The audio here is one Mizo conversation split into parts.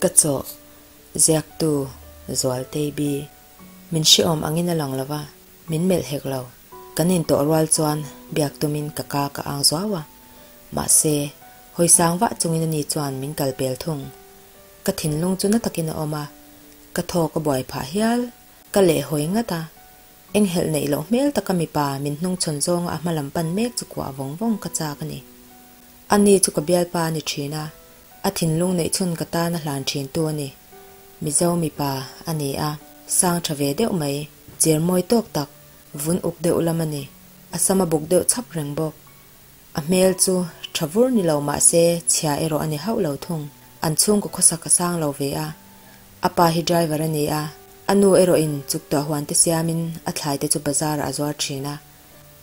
Ka chawh ziaktu Zualtei bi. Min hrehawm angin a lang lo va, min melh hek lo. Kan intawh rual chuan biak tumin ka ka ka ang zuau a. Mahse, hawisang vah chungin ani chuan min kal pel thung. Ka thinlung chu na takin a awm a, ka thaw ka buai phah hial. Ka lehhawi ngat a, Enghelh neih loh hmel taka mipa min hnungchhawn zawnga a hma lam pan mek chu kuah vawng vawng ka chak a ni. Ani chu ka bialpa a ni thin a, a thinlung neih chhun ka tan a hlan thin tu a ni. Mizo mipa a ni a, sang tha ve deuh mai, cher mawi tawk tak, vun uk deuh lam a ni. A sam a buk deuh chhap reng bawk. A hmel chu tha vur ni lo mah se chhia erawh a ni hauh lo thung. An chhungkaw khawsak a sang lo ve a, a pa hi driver a ni a, A nu erawhin chuktuah huan te siamin a thlai te chu bazar ah a zuar thin a.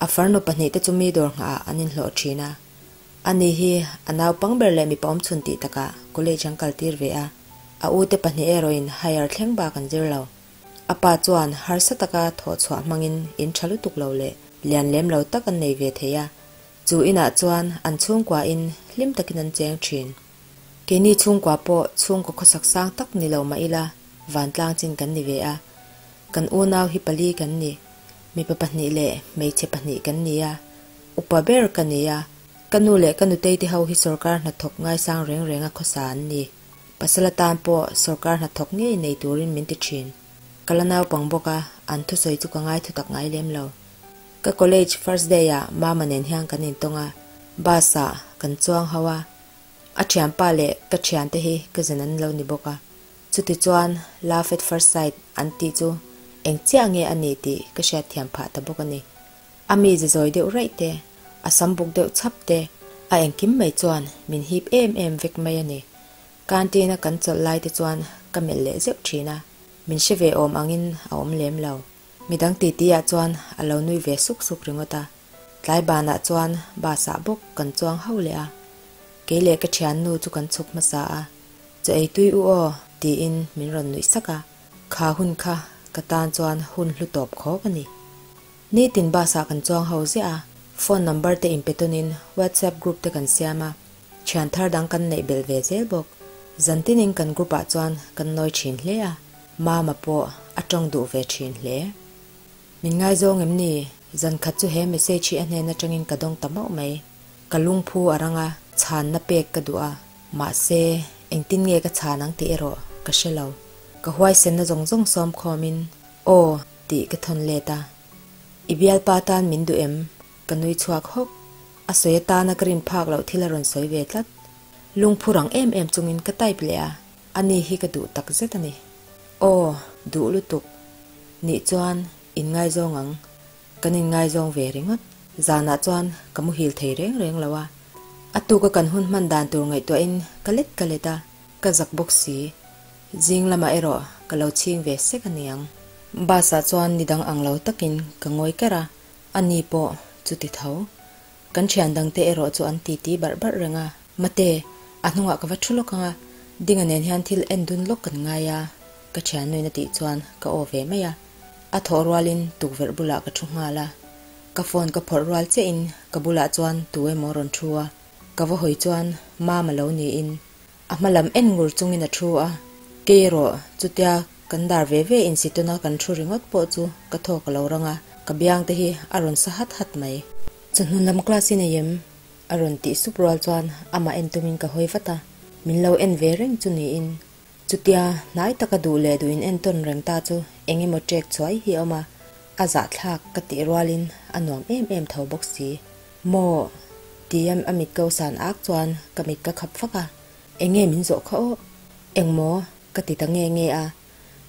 A farnu pahnih te chu mi dawr nghah ah an inhlawh thin a. Ani hi a naupang ber leh mipa awmchhun tih takah college an kal tir ve a. A u te pahnih erawhin higher thleng bak an zir lo. A pa chuan harsa taka thawh chhuah hmangin in tha lutuk lo leh lian lem lo tak an nei ve thei a. Chu inah chuan an chhungkua in hlim takin an cheng thin. Keini chhungkua pawh chhungkaw khawsak sang tak ni lo mah ila vantlang chin kan ni ve a. Kan unau hi pali kan ni. Mipa pahnih leh hmeichhe pahnih kan ni a. Upa ber ka ni a. Ka nu leh ka nutei te ho hi sawrkar hnathawk ngaisang reng reng a khawsa an ni. Pasal atan pawh sawrkar hnathawk ngei nei turin min ti thin. Ka la naupang bawk a, an thusawi chu ka ngai thutak ngai lem lo. Ka college first day ah mama nen hian kan intawng a, bus ah kan chuang ho a. A thianpa leh ka thiante hi cousin an lo ni bawk a. Chutichuan love at first sight an tih chu eng chiah nge a ni tih ka hriatthiam phah ta bawk a ni. A mi ze zawi deuh raih te, a sam buk deuh chhap te, a engkim mai chuan min hip em em vek mai a ni. Canteen a kan chawlh lai te chuan ka melh leh zeuh thin a, min hre ve awm angin a awm lem lo. Midang titi ah chuan a lo nui ve suk suk ringawt a. Tlai banah chuan bus ah bawk kan chuang ho leh a. Kei leh ka thiannu chu kan chhuk hmasa a. Chaw ei tui u aw, tiin min rawn nuih sak a. Kha hun kha ka tan chuan hun hlu tawp khawk a ni. Nitin bus ah kan chuang ho ziah a, phone number te inpe tawnin WhatsApp group te kan siam a, thian thar dang kan neih belh ve zel bawk. Zantinin kan group ah chuan kan nawi thin hle a, Mama pawh a tawng duh ve thin hle. Min ngaizawng em ni? Zan khat chu he message hi a hnen atangin ka dawng ta mauh mai. Ka lungphu a rang a, chhanna pek ka duh a, mahse, engtin nge ka chhan ang tih erawh ka hre lo. Ka huaisenna zawng zawng sawm khawmin, Aw, tih ka thawn let a. I bialpa tan min duh em? Ka nui chhuak hawk. A sawi atana ka rin phak loh thil a rawn sawi ve tlat. Lungphu rang em em chungin ka type leh a, ani hi ka duh tak zet a ni. Aw, duh lutuk. Nih chuan inngaizawng ang. Kan inngaizawng ve ringawt. Zanah chuan ka muhil thei reng reng lo a. A tuka kan hun hman dan tur ngaihtuahin ka let ka let a, ka zak bawk si. Zing lamah erawh ka lo chhing ve sek a niang. Bus ah chuan ni dang ang lo takin ka ngawi kar a, ani pawh chuti tho. Kan thian dangte erawh chu an titi barh barh reng a, Mate, a hnungah ka va thu lawk ang a, Dinga nen hian thil en dun lawk kan ngai a, ka thiannuin a tih chuan ka aw ve mai a. A thawh rualin tukverh bulah ka thu nghal a, ka phone ka phawrh rual chiahin ka bulah chuan tu emaw rawn thu a, ka va hawi chuan Mama lo niin a hma lam en ngur chungin a thu a, kei erawh chutia kan dar ve ve insitawna kan thu ringawt pawh chu ka thawk a lo rang a, ka biang te hi a rawn sa hat hat mai. Chawhnu lam class i nei em? A rawn tih sup rual chuan amah en tumin ka hawi vat a, min lo en ve reng chu niin Chutia hnai taka duh leh duh in entawn reng ta chu eng emaw ṭek chuai hi a awm a, a zahthlak ka tih rualin a nuam em em tho bawk si. Maw? Tia a mit ko san ak chuan ka mit ka khap fak a, eng nge min zawh kha aw? Eng maw? Ka ti ta nge nge a,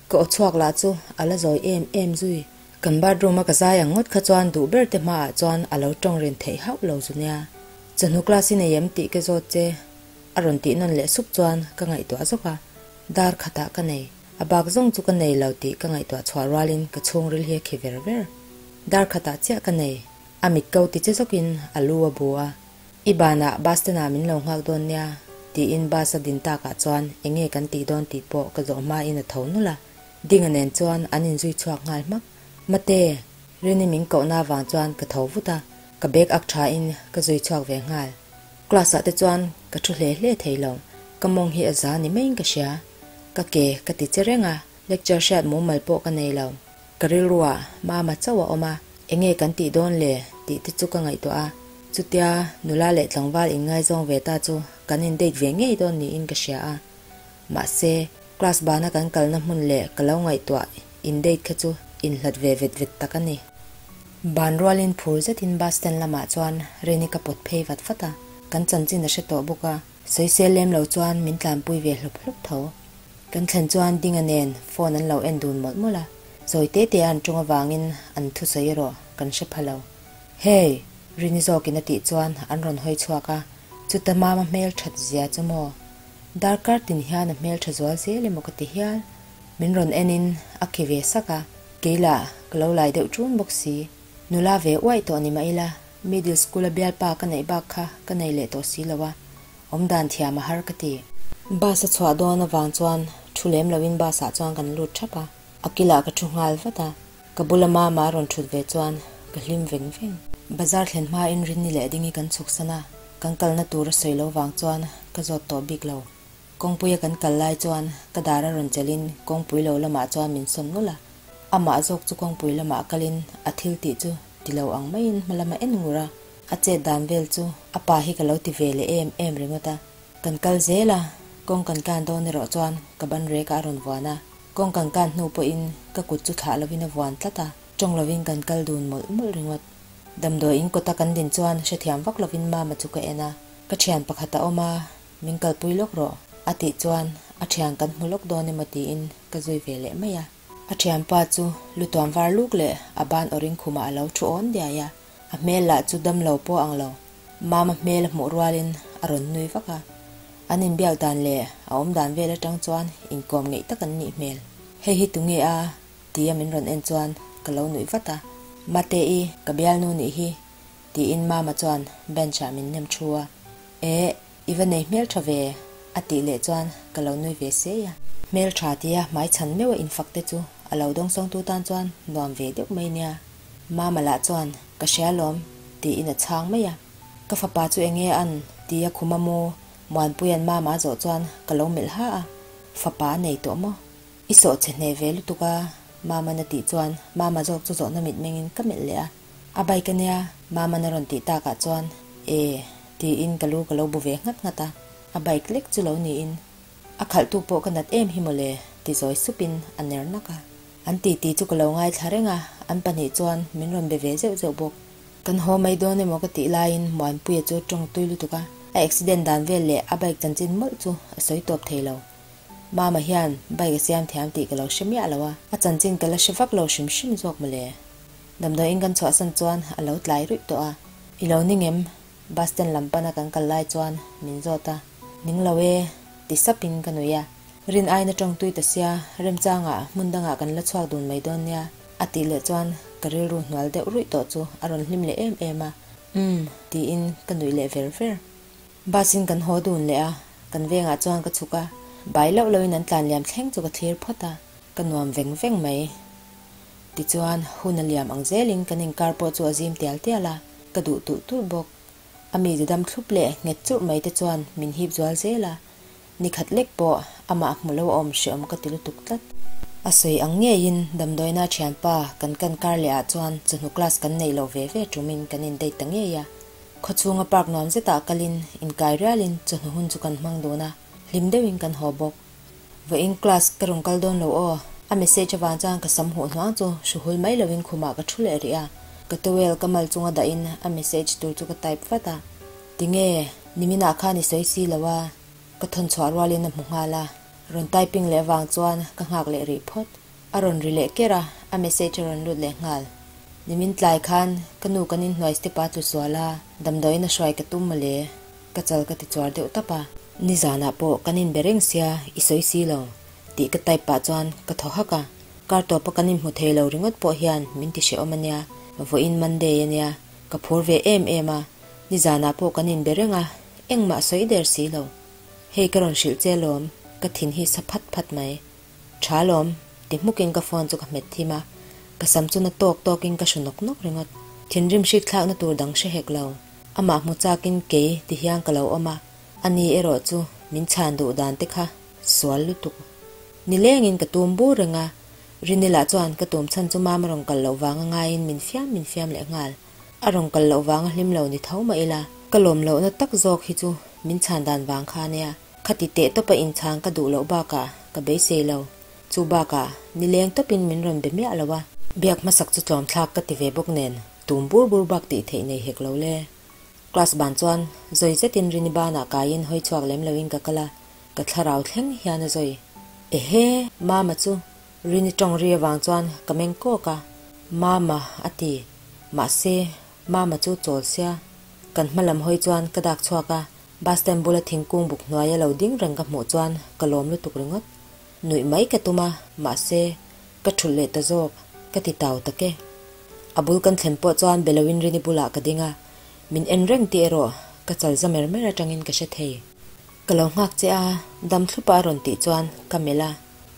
ka aw chhuak lah chu a la zawi em em zui. Kan bathroom a ka zai ang ngawt kha chuan duh ber te hmaah chuan a lo ṭawng rin theih hauh lo zu nia. Chawhnu class i nei em tih ka zawt che. A rawn tih nawn leh sup chuan ka ngaihtuah zawk a, dar khatah ka nei. A bak zawng chu ka nei lo tih ka ngaihtuah chhuah rualin ka chhungril hi a khi ver ver. Dar khatah chiah ka nei. A mit ko ti che zawkin a lu a bu a. I banah bus stand ah min lo nghak dawn nia tiin bus a din takah chuan eng nge kan tih dawn tih pawh ka zawh hmain a tho nulh a. Dinga nen chuan an inzui chhuak nghal hmak. Mate, Rini min kohna avang chuan ka tho vut a, ka bag ak thain ka zui chhuak ve nghal. Class ah te chuan ka thu hle hle thei lo, ka mawng hi a za ni maiin ka hria. Ka ke ka ti che reng a, lecture hriat mumal pawh ka nei lo. Ka rilruah Mama chauh a awm a, enge kan tih dawn le tih te chu ka ngaihtuah a. Chutia nula leh tlangval inngaizawng ve ta chu kan in date ve ngei dawn niin ka hria a. Mahse, class bana kan kalna hmun leh ka lo ngaihtuah in date kha chu inhlat ve vet vet tak a ni. Ban rualin phur zetin bus stand lamah chuan Rini ka pawt phei vat vat a, kan chanchin a hre tawh bawk a, sawisel lem lo chuan min tlanpui ve hlawp hlawp tho. Kan thlen chuan Dinga nen phone an lo en dun mawlh mawlh a, zawi te te a an ṭawng avangin an thusawi erawh kan hre pha lo. Hey! Rini zawkin a tih chuan an rawn hawi chhuak a, chuta mama hmel ṭhat zia chu maw? Darkar tin hian a hmel ṭha zual zel emaw ka ti hial. Min rawn enin a khi ve sak a, kei lah ka lo lai deuh ṭun bawk si. Nula ve uaih tawh ni mah ila, middle school a bialpa ka neih bak kha ka nei leh tawh si lo a, awmdan thiam a har ka ti. Bus a chhuah dawn avang chuan ṭhu lem loin bus ah chuan kan lut ṭhap a, a kilah ka ṭhu nghal vat a. Ka bula mama a rawn thut ve chuan ka hlim veng veng. Bazar thlen hmain Rinni leh Dingi kan chhuk san a, kan kalna tur a sawi lo vang chuan ka zawt tawh bik lo. Kawngpuia kan kal lai chuan ka dar a rawn chelhin kawngpui lo lamah chuan min sawn nulh a, amah zawk chu kawngpui lamah kalin a thil tih chu ti lo ang maiin hma lama en ngur a, a chet dan vel chu a pa hi ka lo ti ve leh em em ringawt a. Kan kal zel a, kawng kan tlan dawn erawh chuan ka ban rekah a rawn vuan a. Kawng kan kan hnu pawhin ka kut chu thlah lovin a vuan tlat a, tawng lovin kan kal dun mawlh mawlh ringawt. Damdawi in kawta kan din chuan hrethiam vak lovin Mama chu ka en a, ka thian pakhat a awm a, min kalpui lawk rawh a tih chuan a thian kan hmu lawk dawn emaw tiin ka zui ve leh mai a. A thianpa chu lutuam var luk leh a ban awrin khumah a lo thu awn diai a, a hmel lah chu damlo pawh ang lo. Mama hmel a hmuh rualin a rawn nui vak a, an inbiak dan leh a awm dan vel atang chuan inkawm ngeih tak an nih hmel. Hei hi tunge a? tia min rawn en chuan ka lo nuih vat a. Mate-i, ka bialnu nih hi, tiin Mama chuan bench ah min nem thu a. Eh, i va nei hmeltha ve, a tih leh chuan ka lo nui ve sei a. Hmeltha tia hmaichhan meuh a infak te chu a lo dawngsawngtu tan chuan nuam ve deuh mai nia. Mama lah chuan, Ka hria lawm, tiin a chhang mai a. Ka fapa chu enge an? tia khuma mu Muanpuia'n Mama a zawh chuan ka lo melh ha a. Fapa a nei tawh maw? I sawh chhe hneh ve lutuk a, Mama'n a tih chuan Mama zawk chu zawhna mitmengin ka melh leh a. A bike a nia, Mama'n a rawn tih takah chuan, E, tiin ka lu ka lo bu ve nghat nghat a. A bike lek chu lo niin. A khalhtu pawh ka nat em hi mawle, ti zawi supin a ner nak a. An titi chu ka lo ngaithla reng a, an pahnih chuan min rawn be ve zeuh zeuh bawk. Kan haw mai dawn emaw ka tih laiin Muanpuia chu tawng tui lutuk a, a accident dan vel leh a bike chanchin mawlh chu a sawi tawp thei lo. Mama hian bike a siam thiam tih ka lo hre miah lo a, a chanchin ka la hre vak lo hrim hrim zawk mawle. Damdawiin kan chhuahsan chuan a lo tlai ruih tawh a, I lo ning em? Bus stand lam pana kan kal lai chuan min zawt a, Ning lo e, ti sapin ka nui a. Rin aiin a tawng tui ta sia, remchangah hmun dangah kan la chhuak dun mai dawn nia, a tih leh chuan ka rilru hnual deuh ruih tawh chu a rawn hlim leh em em a, Umm, tiin ka nuih leh ver ver. Bus in kan haw dun leh a, kan vengah chuan ka chhuk a, bai loh loin an tlan liam thleng chu ka thlir phawt a, ka nuam veng veng mai. Tichuan, hun a liam ang zelin kan inkar pawh chu a zim tial tial a, ka duh tulh tulh bawk. A mi dam thlup leh nghet churh mai te chuan min hip zual zel a, ni khat lek pawh amah hmu lo a awm hreawm ka ti lutuk tlat. A sawi ang ngeiin damdawiina thianpa kan kan kar leh ah chuan chawhnu class kan neih loh ve ve tumin kan in date ta ngei a. Khawchhunga park nuam zetah kalin inkai rialin chawhnu hun chu kan hmang dun a, hlim deuhin kan haw bawk. Vawiin class ka rawn kal dawn lo aw. A message avang chuan ka sam huh hnuang chu hruhul mai loin khumah ka thu leh rih a. Ka towel ka mal chunga dahin a message tur chu ka type vat a. Tinge, niminah khan i sawi si lo a, ka thawn chhuah rualin a hmu nghal a. Rawn typing leh avang chuan ka nghak leh rih phawt. A rawn ri leh ker a, a message a rawn lut leh nghal. Nimin tlai khan ka nu kan inhnuai step a tlu sual a, damdawiin a hruai ka tum mawle. Ka chal ka ti chuar deuh tap a. Nizanah pawh kan inbe reng sia i sawi si lo tih ka type pah chuan ka thaw hak a. Kar tawpa kan inhmu thei lo ringawt pawh hian min ti hrehawm a nia, vawiin Monday a nia, ka phur ve em em a. Nizanah pawh kan inbe reng a, engmah sawi der si lo. Hei ka rawn hrilh che lawm, ka thin hi sa phat phat mai. Tha lawm, ti hmukin ka phone chu ka hmet thim a, ka sam chu na tawk tawkin ka hru nawk nawk ringawt. Thinrim hrik thlakna tur dang hre hek lo. Amah hmu chakin kei ti hian ka lo awm a, ani erawh chu min chhan duh dan te kha sual lutuk. Nilengin ka tum bur reng a, Rinila chuan ka tum chhan chu Mama rawn kal loh vanga ngaiin min fiam min fiam leh nghal. A rawn kal loh vanga hlim lo ni tho mah ila, ka lawm lohna tak zawk hi chu min chhan dan vang kha nia. Khati teh tawpa inchhan ka duh loh bakah ka beisei lo. Chu bakah nileng tawpin min rawn be miah lo a. Biak hmasak chu tlawmthlak ka ti ve bawk nen, tum bur bur bak tih theih nei hek lo le. Class ban chuan zawi zetin Rini banah kaiin hawi chhuak lem loin ka kal a, ka thlarau thleng hian a zawi. Ehe! Mama chu Rini tawng ri avang chuan ka meng kawk a, Mama a ti. Mahse, Mama chu chawl sia. Kan hma lam hawi chuan ka dak chhuak a, bus stand bula thingkung buk hnuaia lo ding reng ka hmuh chuan ka lawm lutuk ringawt. Nuih mai ka tum a, mahse, ka thulh leh ta zawk, ka ti tau tak e. A bul kan thlen pawh chuan be loin Rini bulah ka ding a, min en reng tih erawh ka chal za mer mer atangin ka hre thei. Ka lo nghak che a, dam thlupa a rawn tih chuan ka melh a,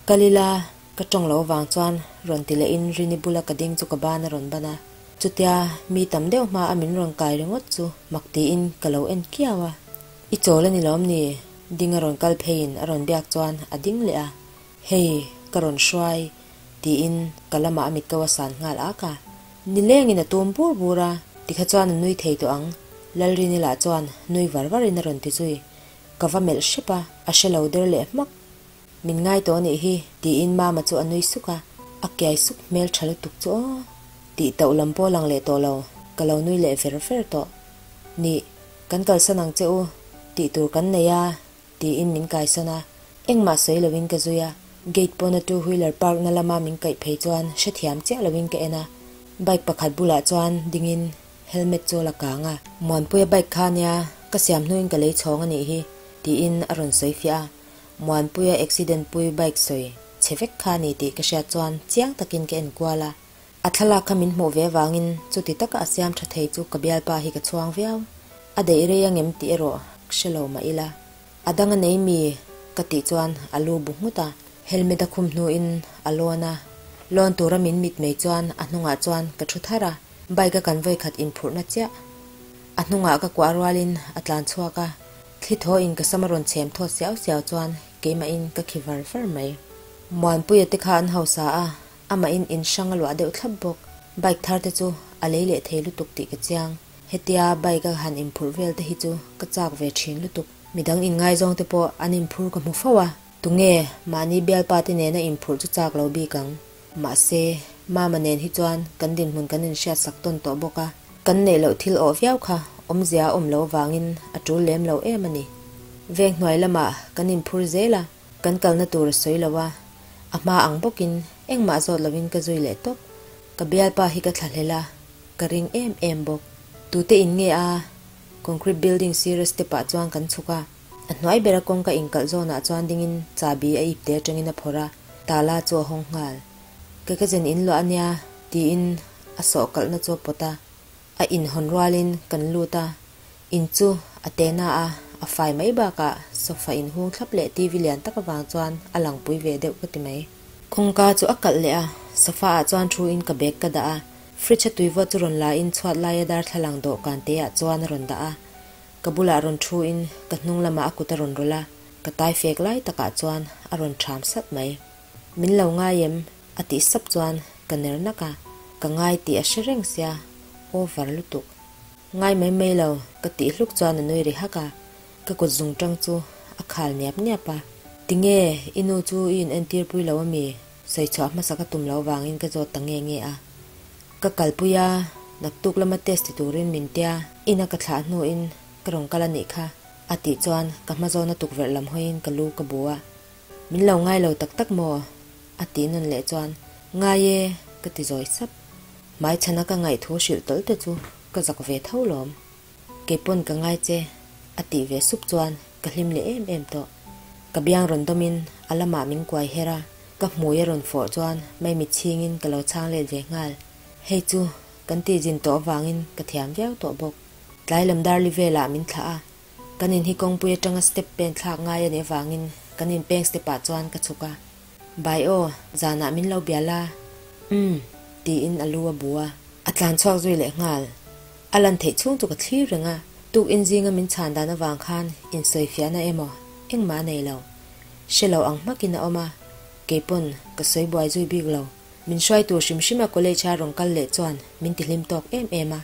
kal ila ka tawng lo avang chuan rawn ti lehin Rini bula ka ding chu ka ban a rawn ban a, chutia mi tam deuh hma a min rawn kai ringawt chu mak tiin ka lo en kiau a. I chawl a ni lawm ni? Ding a rawn kal pheiin a rawn biak chuan a ding leh a, Hei, ka rawn hruai, tiin ka lamah a mitko a san nghal ak a. Nilengin a tum bur bur a, tikha chuan a nui thei tawh ang, Lalrini lah chuan nui var varin a rawn ti zui. Ka va melh hrep a, a hre lo der leh hmak. Min ngai tawh anih hi, tiin Mama chu a nui suk a, a kiai suk hmel tha lutuk chu aw. Tih tauh lam pawh lang leh tawh lo, ka lo nui leh ver ver tawh. Nih, kan kalsan ang che u, tih tur kan nei a, Tiin min kaisan a, engmah sawi loin ka zui a, gate pawna two wheeler park na lama min kaih phei chuan hrethiam chiah loin ka en a, bike pakhat bulah chuan dingin helmet chu a la kang a. Muanpuia bike kha nia, ka siam hnuin ka lei chhawng a nih hi, tiin a rawn sawi fiah a, Muanpuia accident pui bike sawi chhe vek kha a ni tih ka hriat chuan chiang takin ka en kual a, a thlalak kha min hmuh ve avangin chuti taka a siam tha thei chu ka bialpa hi ka chhuang viau. A daih rei angem tih erawh hre lo mah ila. A dang a nei mi? ka tih chuan a lu bu nghut a. Helmet a khum hnuin a lawn a. Lawn tura min mit mai chuan a hnungah chuan ka thu thar a. Bike a kan vawikhat inphurhna chiah. A hnungah ka kuah rualin a tlan chhuak a. Thli thaw in ka sam a rawn chhem thawt siau siau chuan keimahin ka khi var var mai. Muanpuia te kha an hausa a, amahin in hrang a luah deuh thlap bawk. Bike thar te chu a lei leh thei lutuk tih ka chiang. Hetia bike a han inphurh vel te hi chu ka chak ve thin lutuk. Midang inngaizawng te pawh an inphur ka hmu fo a, tunge mahni bialpa te nena inphurh chu chak lo bik ang. Mahse, Mama nen hi chuan kan dinhmun kan inhriat sak tawn tawh bawk a, kan neih loh thil awh viau kha awmzia a awm loh vangin a tul lem lo em a ni. Veng hnuai lamah kan inphur zel a, kan kalna tur a sawi lo a, a hma ang bawkin engmah zawt lovin ka zui leh tawp. Ka bialpa hi ka thlahlel a, Ka ring em em bawk. Tute in nge a? Concrete building sira step ah chuan kan chhuk a. A hnuai bera kawngka inkalh zawnah chuan dingin chabi a ipte atangin a phawrh a, tala chu a hawng nghal. Ka cousin in luah ania tiin a sawh kalhna chu a pawt a. A inhawn rualin kan lut a, in chu a te na a, a fai mai bakah sofa inhung thlap leh TV lian tak avang chuan a langpui ve deuh ka ti mai. Kawngka chu a kalh leh a, sofa ah chuan thu in ka bag ka dah a, Fridge a tuivawt chu rawn la in chhuat laia darthlalang dawhkan te ah chuan a rawn dah a, ka bulah rawn thu in ka hnung lamah a kut a rawn rawlh a, ka tai fek lai takah chuan a rawn ṭham sat mai. Min lo ngai em? a tih sap chuan ka ner nak a, ka ngai tih a hre reng sia, over lutuk. Ngai mai mai lo, ka tih hluk chuan a nui ri hak a, ka kut zung ṭang chu a khal niap niap a. Tinge, i nu chu i in entir pui lo ami? Sawi chhuah hmasa ka tum loh vangin ka zawt ta nge nge a. Ka kalpui a, naktuk lama test ti turin min tia, ina ka thlah hnuin ka rawn kal a nih kha, a tih chuan ka hma zawna tukverh lam hawiin ka lu ka bu a. Min lo ngai lo tak tak maw? a tih nawn leh chuan, Ngai e, ka ti zawi sap. Hmaichhana ka ngaihthu hrilh tawlh te chu ka zak ve tho lawm. Keipawn ka ngai che, a tih ve sup chuan ka hlim leh em em tawh. Ka biang rawn dawmin a lamah min kuai her a, ka hmui a rawn fawh chuan maimi chhingin ka lo chhang let ve nghal. Hei chu kan tih zin tawh avangin ka thiam viau tawh bawk. Tlai lam darli velah min thlah a, kan in hi kawngpui atanga step pen thlak ngai a nih avangin kan in peng step ah chuan ka chhuk a. Bai aw, zanah min lo bia la. Umm, tiin a lu a bu a, a tlan chhuak zui leh nghal. A lan theih chhung chu ka thlir reng a, tuk in zinga min chhan dan avang khan insawifiahna emaw engmah a nei lo. Hre lo ang hmakin a awm a. Keipawn ka sawi buai zui bik lo. Min hruai tur hrim hrima college a rawn kal leh chuan min ti hlim tawk em em a,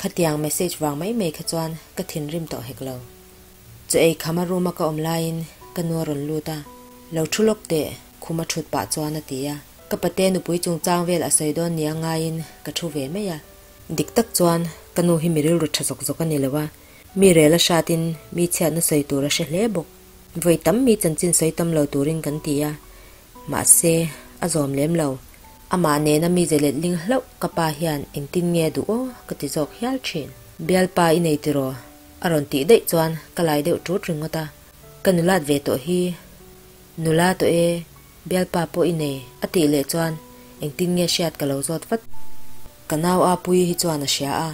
khatiang message vang mai mai kha chuan ka thinrim tawh hek lo. Chaw ei khama room a ka awm laiin ka nu a rawn lut a, Lo thu lawk teh, khum a thut pah chuan a ti a. Ka pate nupui chungchang vel a sawi dawn nia ngaiin ka thu ve mai a. Dik tak chuan ka nu hi mi rilru tha zawk zawk a ni lo a, mi rel a hratin mi chhiatna sawi tur a hre hle bawk. Vawi tam mi chanchin sawi tam lo turin kan ti a, mahse a zawm lem lo. Amah nena mi ze let ling hlauh ka pa hian engtin nge a duh aw ka ti zawk hial thin. Bialpa i nei tiraw? A rawn tih daih chuan ka lai deuh ṭut ringawt a, ka nulat ve tawh hi. Nula tawh e, bialpa pawh i nei a tih leh chuan engtin nge hriat ka lo zawt vat. Ka nau a pui hi chuan a hria a,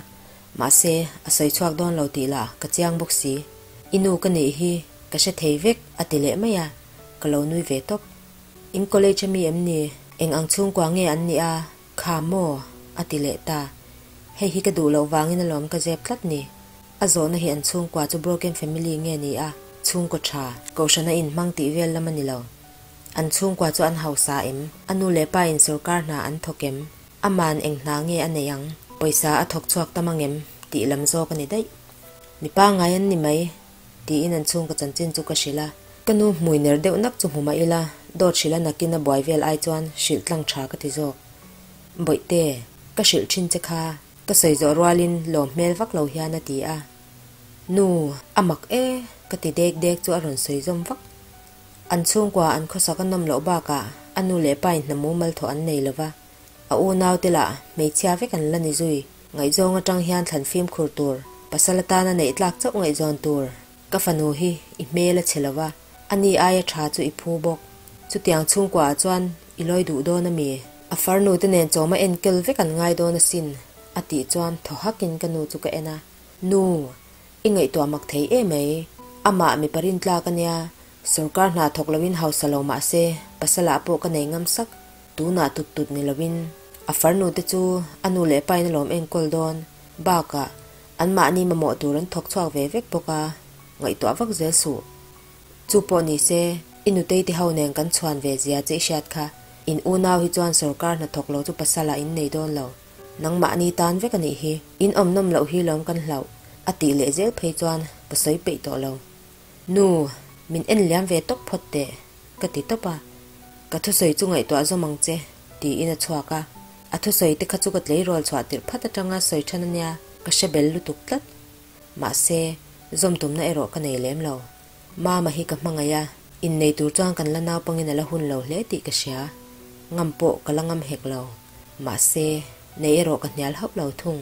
mahse a sawi chhuak dawn lo tih lah ka chiang bawk si. I nu ka nih hi ka hre thei vek a ti leh mai a, ka lo nui ve tawp. In college ami em ni? Eng ang chhungkua nge an nih a? Kha maw? a ti leh ta. Hei hi ka duh loh vangin alawm ka zep tlat ni. A zawhna hi an chhungkua chu broken family nge ni a, chhungkaw tha, kohhrana inhmang tih vel lam a ni lo. An chhungkua chu an hausa em? A nu leh pa in sawrkar hna an thawk em? Aman eng hna nge a nei ang? Pawisa a thawk chhuak tam ang em? tih lam zawk a ni daih. Mi pangngai an ni mai, tiin an chhungkaw chanchin chu ka hrilh a. Ka nu hmui ner deuh nak chu hmu mah ila, dawt hrilh a nakin a buai vel ai chuan hrilh tlang tha ka ti zawk. Bawihte, ka hrilh thin che kha, ka sawi zawh rualin lawm hmel vak lo hian a ti a. Nu, a mak e, ka ti dek dek chu a rawn sawi zawm vak. An chhungkua an khawsak a nawm loh bakah a nu leh pa in hna mumal thawh an nei lova, a unaute lah hmeichhia vek an la ni zui. Ngaihzawng atang hian thlan fimkhur tur, pasal atana neih tlak chauh ngaihzawn tur. Ka fanu hi i hmel a chhe lo va, a ni aia tha chu i phu bawk. Chutiang chhungkuaah chuan i lawi duh dawn a mi? A farnu te nen chawma enkel vek an ngai dawn asin, a tih chuan thaw hakin ka nu chu ka en a. Nu, i ngaihtuah mak thei em mai. Amah mipa rintlak a nia, sawrkar hna thawk loin hausa lo mah se, pasalah pawh ka nei ngam sak. Tunah tut tut ni loin a farnu te chu a nu leh pain alawm enkawl dawn. Bakah, anmahni mamawh tur an thawk chhuak ve vek bawk a, ngaihtuah vak zel suh. Chu pawh ni se, i nutei te ho nen kan chhuan ve zia che i hriat kha, in unau hi chuan sawrkar hnathawk lo chu pasalah in nei dawn lo. Nangmahni tan vek a nih hi, in awm nawm loh hi lawm kan hlauh, a tih leh zel phei chuan ka sawi peih tawh lo. Nu, min en liam ve tawp phawt teh, ka ti tawp a. Ka thusawi chu ngaihtuah zawm ang che, tiin a chhuak a. A thusawi te kha chu ka tleirawl chhuah tirh phat atanga sawi than a nia, ka hre bel lutuk tlat. Mahse, zawm tumna erawh ka nei lem lo. Mama hi ka hmangaih a, innei tur chuan kan la naupangin a la hun lo hle tih ka hria. Ngam pawh ka la ngam hek lo. Mahse, nei erawh ka hnial hauh lo thung.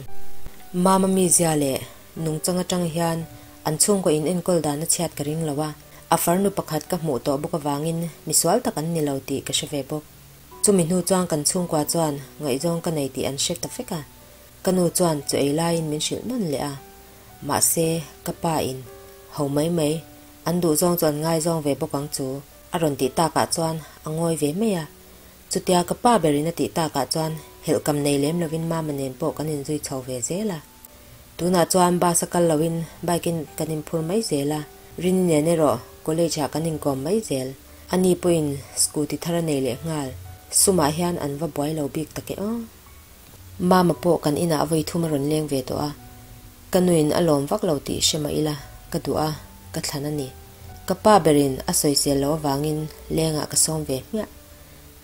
Mama mizia leh nungchang atang hian an chhungkaw in enkawl dan a chhiat ka ring lo a, a farnu pakhat ka hmuh tawh bawk avangin misual tak an ni lo tih ka hre ve bawk. Chumi hnu chuan kan chhungkua chuan ngaihzawng ka nei tih an hre ta vek a, ka nu chuan chu ei laiin min hrilh nawn leh a. Mahse, ka pa in, Ho mai mai, an duhzawng chu an ngaizawng ve bawk ang chu, a rawn tih takah chuan a ngawi ve mai a. Chutia ka pa berin a tih takah chuan helhkam nei lem lovin mama nen pawh kan inzui chho ve zel a. Tunah chuan bus a kal loin bike in kan inphur mai zel a, Rini nen erawh college ah kan inkawm mai zel. Ani pawhin scooty thar a nei leh nghal. Sumah hian an va buai lo bik tak e aw. Mama pawh kan inah vawi thum a rawn leng ve tawh a, ka nuin a lawm vak lo tih hre mah ila ka duh a, ka thlan a ni. Ka pa berin a sawisel loh avangin lengah ka sawm ve hmiah.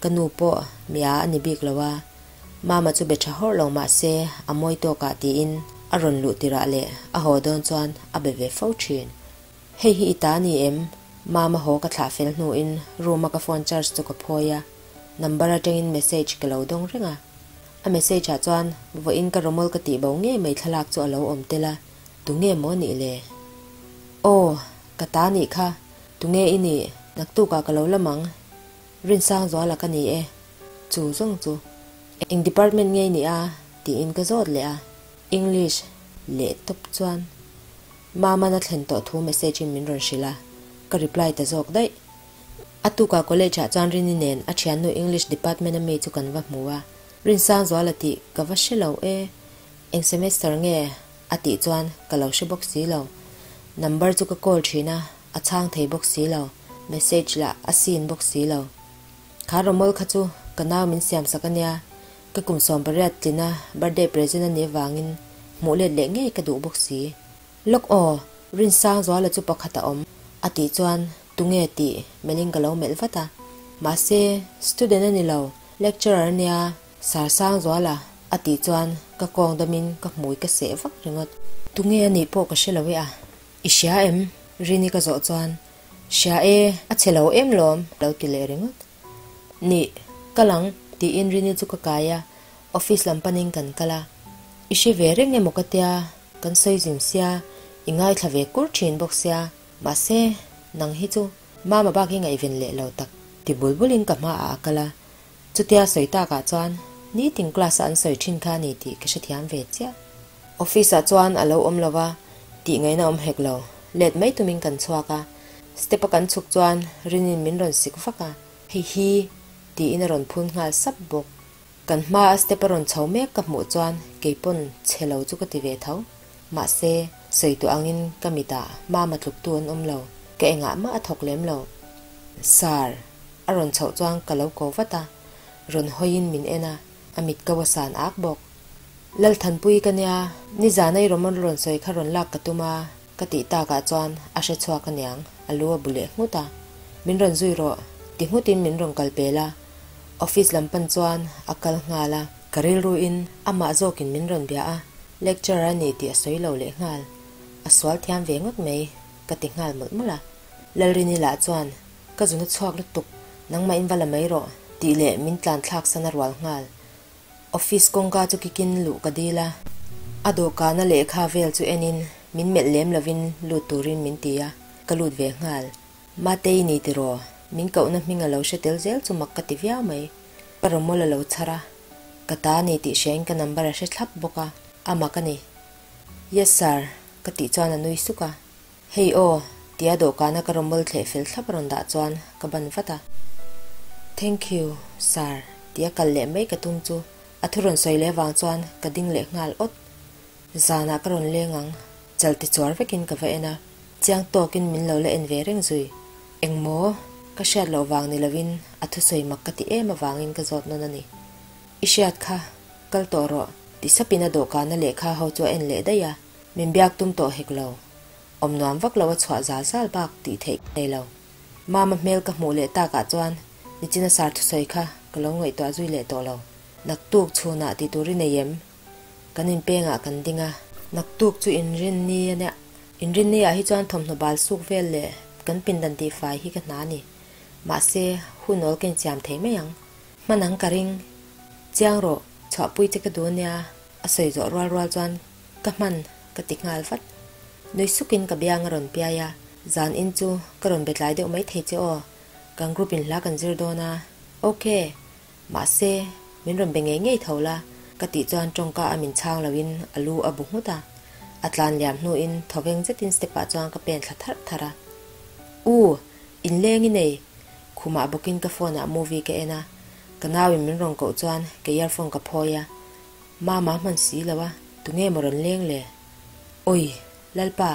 Ka nu pawh mia a ni bik lo a, Mama chu be tha hawrh lo mah se a mawi tawkah tiin a rawn luh tirah leh a haw dawn chuan a be ve fo thin. Hei hi i ta ni em? Mama haw ka thlah fel hnuin room a ka phone charge chu ka phawi a, number atangin message ka lo dawng reng a. A message ah chuan vawiin ka rawmawl ka tih bo ngei mai thlalak chu a lo awm tel a, tunge maw nih le? Aw, ka ta nih kha, tunge i nih? Naktukah ka lo lam ang. Rinsangzuala ka ni e. Chu zawng chu eng department nge i nih a? tiin ka zawt leh a, English leh tawp chuan Mama'n a thlen tawh thu message in min rawn hrilh a, ka reply ta zawk daih. A tukah college ah chuan Rini nen a thiannu English department a mi chu kan va hmu a, Rinsangzuala tih ka va hre lo e, eng semester nge a tih chuan ka lo hre bawk si lo. Number chu ka call thin a, a chhang thei bawk si lo, message lah a seen bawk si lo. Kha rawmawl kha chu ka nau min siam sak a nia, ka kum 18 tlina birthday present a nih avangin hmuh let leh ngei ka duh bawk si. Lawk aw, Rinsangzuala chu pakhat a awm, a tih chuan tunge tih melhin ka lo melh vat a. Mahse, student a ni lo, lecturer a nia, Sarsangzuala, a tih chuan ka kawng damin ka hmui ka seh vak ringawt. Tunge a nih pawh ka hre lo e a, i hria em? Rini ka zawh chuan, Hria e, a chhe lo em lawm, lo ti leh ringawt. Nih, kal ang, tiin Rini chu ka kai a, office lam panin kan kal a. I hre ve reng emaw ka tia, kan sawi zin sia, i ngaithla ve kur thin bawk sia, mahse, nang hi chu Mama bak hi ngaihven leh lo tak, ti bul bulin ka hmaah a kal a. Chutia sawi takah chuan nitin class-a an sawi thin kha a ni tih ka hrethiam ve chiah. Office-ah chuan a lo awm lo va, tih ngaihna awm hek lo. Let mai tumin kan chhuak a, step-a kan chhuk chuan Rinin min rawn sik vak a, hei hi tiin a rawn phun nghal sap bawk. Kan hmaa step a rawn chho mek ka hmuh chuan keipawn chhe lo chu ka ti ve tho. Mahse, sawi tawh angin ka mitah mama tluktu an awm lo, ka engah mah a thawk lem lo. Sir, a rawn chhoh chuan ka lo ko vat a, rawn hawiin min en a, a mit ko a san ak bawk. Lalthanpui ka nia, nizana i rawmawl rawn sawi kha rawn lak ka tum a, ka tih takah chuan a hre chhuak aniang, a lu a bu leh nghut a. Min rawn zui rawh, ti nghutin min rawn kal pel a, office lam pan chuan a kal nghal a. Ka rilruin amah zawkin min rawn bia a, lecturer a ni tih a sawi lo leh nghal. A sual thiam ve ngawt mai, ka ti nghal mawlh mawlh a. Lalrini lah chuan, Ka zuna chhuak lutuk, nangmah in va la mai rawh, tih leh min tlan thlak san a rual nghal. Office kawngka chu kikin luh ka dil a, a dawhkana lehkha vel chu enin min melh lem lovin lut turin min ti a, ka lut ve nghal. Matei ni tiraw, min kohna hming a lo hre tel zel chu mak ka ti viau mai. Ka rawmawl a lo chhar a, ka ta ni tih hriain ka number a hre thlap bawk a, a mak a ni. Yes sir, ka tih chuan a nui suk a. Hei aw, tia dawhkana ka rawmawl thleh fel thlap a rawn dah chuan ka ban vat a. Thank you, sir, tia kal leh mai ka tum chu a thu rawn sawi leh avang chuan ka ding leh nghal awt. Zanah ka rawn leng ang, chal ti chuar vekin ka va en a, chiang tawkin min lo la en ve reng zui. Engmaw? Ka hriat loh vang ni lovin a thusawi mak ka ti em avangin ka zawt nawn a ni. I hriat kha, kal tawh rawh, ti sapin a dawhkana lehkha ho chu a en leh daih a. Min biak tum tawh hek lo. Awm nuam vak lo a chhuah zal zal bak tih theih ka nei lo. Mama hmel ka hmuh leh takah chuan nichina sar thusawi kha ka lo ngaihtuah zui leh tawh lo. Naktuk chhunah ti tur i nei em? Kan inpengah kan ding a. Naktuk chu inrinni a nia. Inrinni ah hi chuan thawmhnaw bal suk vel leh kan pindan tihfai hi ka hna a ni. Mahse, hun awl ka insiam thei mai ang. Hman ang ka ring. Chiang rawh, chhuahpui che ka duh a nia, a sawi zawh rual rual chuan Ka hman, ka ti nghal vat. Nui sukin ka biang a rawn piai a, zan in chu ka rawn be tlai deuh mai thei che aw, kan group in hla kan zir dawn a. Ok, mahse, min rawn be ngei ngei tho la, ka tih chuan tawngka a min chhang loin a lu a bu nghut a. A tlan liam hnuin thawveng zetin step ah chuan ka pen thla tharh tharh a. U, inleng i nei, khumah bawkin ka phone ah movie ka en a, ka nauin min rawn koh chuan ka earphone ka phawi a. Mama hman si lo a, tunge maw rawn leng le? Awi, Lalpa,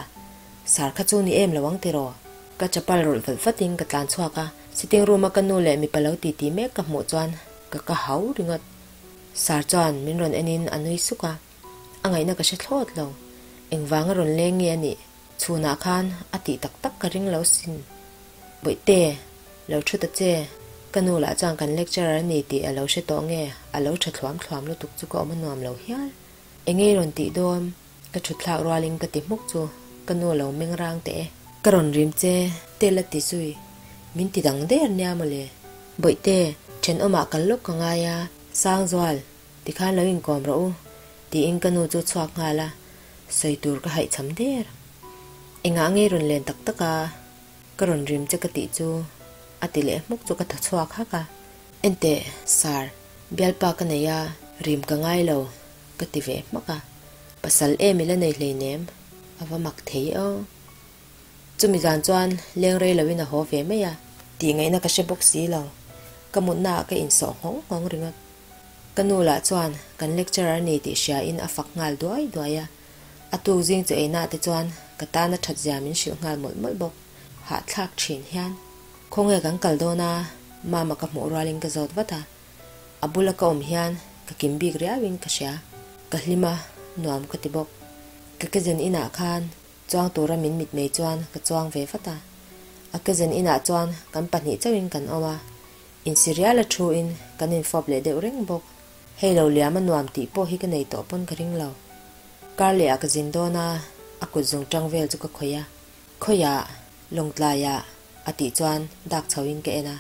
sar kha chu ni em lo ang tiraw? Ka chapal rawlh vat vatin ka tlan chhuak a, sitting room a ka nu leh mipa lo titi mek ka hmuh chuan ka ka hau ringawt. Sar chuan min rawn enin a nui suk a, a ngaihna ka hre thlawt lo. Engvanga rawn leng nge a nih? Chhunah khan a tih tak tak ka ring lo sin. Bawihte, lo thu ta che, ka nu lah chuan kan lecturer a ni tih a lo hre tawh nge, a lo tha thluam thluam lutuk chu ka awm a nuam lo hial. Enge i rawn tih dawn? Ka thut thlak rualin ka ti hmuk chu ka nu a lo meng rang teh e. Ka rawn rim che, tel a ti zui. Min ti dang der nia mawle. Bawihte, thenawmah kal lawk ka ngai a, Sangzual, tikhan lo inkawm rawh u, tiin ka nu chu chhuak nghal a. Sawi tur ka haihchham der. Engah nge rawn len tak tak a, ka rawn rim che ka tih chu a ti leh hmuk chu ka thaw chhuak hak a. Enteh, Sir, bialpa ka nei a, rim ka ngai lo, ka ti ve hmak a. Pasal em i la nei hleinem, a va mak thei aw. Chumi zan chuan leng rei loin a haw ve mai a. Tih ngaihna ka hre bawk si lo, ka mutnaah ka insawh nghawng nghawng ringawt. Ka nu lah chuan kan lecturer a ni tih hriain a fak nghal duai duai a, a tuk zing chu einah te chuan ka tana that zia min hrilh nghal mawlh mawlh bawk. Hahthlak thin hian, Khawnge kan kal dawn a? Mama ka hmuh rualin ka zawt vat a, a bula ka awm hian ka kim bik riauin ka hria. Ka hlim a, nuam ka ti bawk. Ka kezen inah khan chuang tura min mitmei chuan ka chuang ve vat a. A kezen inah chuan kan pahnih chauhin kan awm a, insirial a thuin kan infawp leh deuh reng bawk. Hei lo liam a nuam tih pawh hi ka nei tawh pawn ka ring lo. Kar leh ah ka zin dawn a, a kut zung tang vel chu ka khawih a. Khawiah, Lawngtlaiah a tih chuan dak chho in ka en a,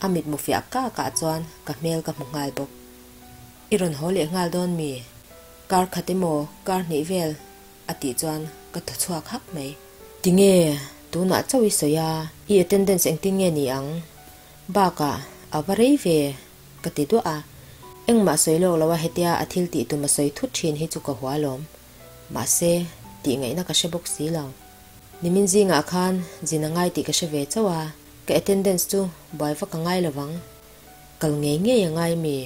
a mitmu fiah kak ah chuan ka hmel ka hmu nghal bawk. I rawn haw leh nghal dawn mi? Kar khat emaw kar hnih vel a tih chuan ka thaw chhuak hak mai. Tinge tunah chauh i sawi a, i attendance engtin nge ni ang? Bakah a va rei ve ka ti duah a, engmah sawi lawk lo a hetia a thil tih tum a sawi thut thin hi chu ka hua lawm. Mahse, tih ngaihna ka hre bawk si lo. Nimin zingah khan zin a ngai tih ka hre ve chauh a, ka attendance chu buai vak a ngai lovang. Kal ngei ngei a ngai mi?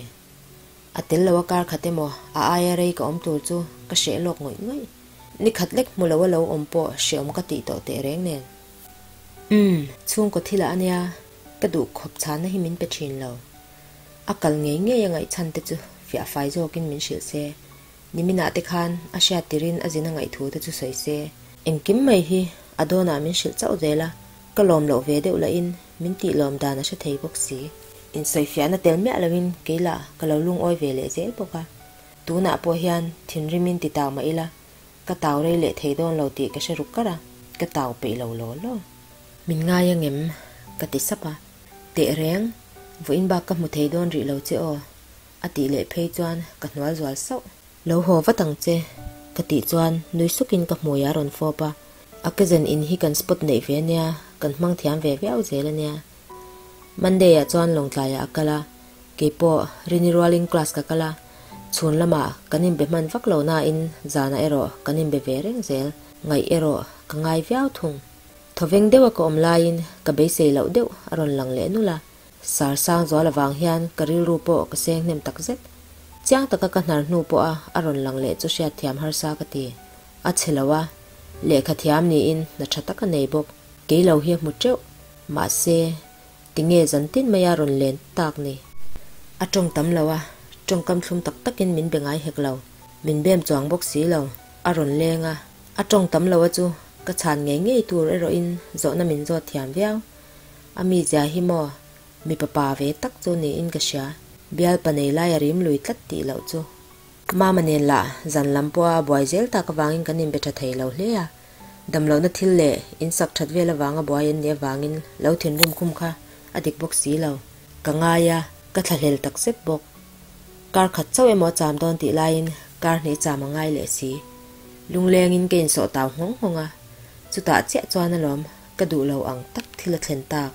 A tel lo a kar khat emaw a aia rei ka awm tur chu ka hreh lawk ngawih ngawih. Ni khat lek hmu lo a lo awm pawh hreawm ka tih tawh teh reng nen. Umm, chhungkaw thil ah a nia, ka duh khawp chhanna hi min pe thin lo. A kal ngei ngei a ngaihchhan te chu fiah fai zawkin min hrilh se. Niminah te khan a hriat tirin a zin a ngaihthu te chu sawi se. Engkim mai hi a dawnah min hrilh chauh zel a, ka lawm loh ve deuh lahin min tih lawm dan a hre thei bawk si. Insawifiahna tel miah loin kei lah ka lo lungawi ve leh zel bawk a. Tunah pawh hian thinrimin ti tau mah ila, ka tau rei leh thei dawn lo tih ka hre ruk kar a, ka tau peih lo law law. Min ngai angem? ka ti sap a. Tehreng, vawiin bak ka hmu thei dawn rih lo che aw. A tih leh phei chuan ka hnual zual sauh. Lo haw vat ang che, ka tih chuan nui sukin ka hmui a rawn fawp a. A kezen in hi kan spot neih ve ania, kan hmang thiam ve viau zel ania. Monday ah chuan Lawngtlaiah a kal a, keipawh Rini rualin class ka kal a, chhun lamah kan inbe hman vak lo nain zanah erawh kan inbe ve reng zel, ngaih erawh ka ngai viau thung. Thawveng deuha ka awm laiin ka beisei loh deuh a rawn lang leh nulh a. Sar sang zual avang hian ka rilru pawh ka seng hnem tak zet. Chiang taka ka hnar hnu pawha a rawn lang leh chu hriat thiam harsa ka ti. A chhe lo a, lehkha thiam niin hna tha tak a nei bawk. Kei lo hi a hmu teuh. Mahse, tinge zan tin maia rawn len tak ni? A tawng tam lo a, tawngkam thlum tak takin min be ngai hek lo. Min bem chuang bawk si lo. A rawn leng a, a tawng tam lo a chu ka chhan ngei ngei tur erawhin zawhna min zawt thiam viau. A mizia hi maw? Mipa pa ve tak chu niin ka hria. Bialpa nei lai a rim lui tlat tih loh chu. Mama nen lah zan lam pawha a buai zel tak avangin kan inbe tha thei lo hle a. Damlohna thil leh insak that vel avanga buai an nih avangin lo thinrim khum kha a dik bawk si lo. Ka ngai a, ka thlahlel tak zet bawk. Kar khat chauh emaw a cham dawn tih laiin kar hnih cham a ngai leh si. Lunglengin ka insawh tau nghawng nghawng a, chutah chiah chuan alawm Ka duh lo ang tak thil a thlen tak.